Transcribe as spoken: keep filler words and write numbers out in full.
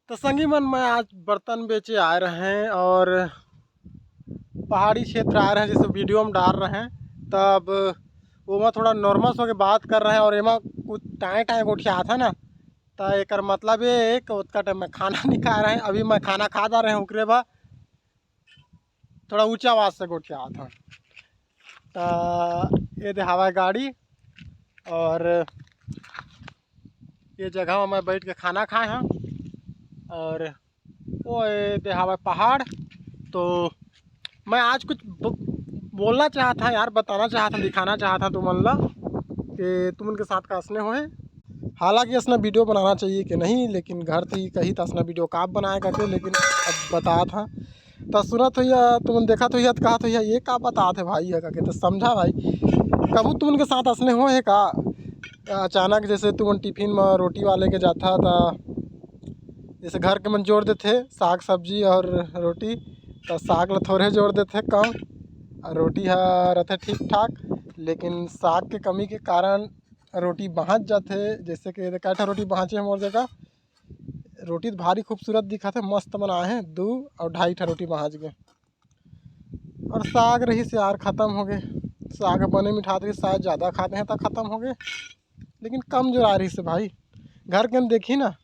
तो संगी मन, मैं आज बर्तन बेचे आए रहें और पहाड़ी क्षेत्र आए रहें, जैसे वीडियो में डाल रहें, तब ओमा थोड़ा नॉर्मल होके बात कर रहें और एमा कुछ टाए टाए गोठियाथे ना, तो एकर मतलब ये है कि ओतका टाइम में खाना नहीं खाए रहें। अभी मैं खाना खा जा रहें, ओकरे बाद थोड़ा ऊंचा आवाज से गोठियाथे। तो ये दे हवाई गाड़ी और ये जगह में मैं बैठ के खाना खाए हंव और वो ये दे हवाई पहाड़। तो मैं आज कुछ ब-, बोलना चाहत हंव यार, बताना चाहत हंव, दिखाना चाहत हंव तुमन ला कि तुमन के साथ का असने होए। हालांकि असना वीडियो बनाना चाहिए कि नहीं, लेकिन घर थी कही त असना वीडियो का बनाए करके, लेकिन अब बतात हंव। त सुनत होइहा, तुमन देखत होइहा, त कहत होइहा, "ये का बतात हे भाई ह?" करके। त समझा भाई, कभू तुमन के साथ असने होए हे का? अचानक जैसे तुमन टिफिन म रोटी वाले के जाथा, त जैसे घर के मन जोड़ देथे साग सब्जी और रोटी, त साग ल थोड़े जोड़ देथे कम, और रोटी ह रथे ठीक ठाक, लेकिन साग के कमी के कारण रोटी बाँच जाथे। जैसे कि एदे कई ठा रोटी बाँचे हे मोर जगह, रोटी तो भारी खूबसूरत दिखत हे, मस्त बनाए हे, दू और ढाई ठा रोटी बाँच गे। और साग रहिस यार, खतम हो गे। साग बने मिठात रहिस, शायद ज़्यादा खाते हैं त खतम हो गे, लेकिन कम जोराए रहिस हे भाई। घर के हम देखी ना,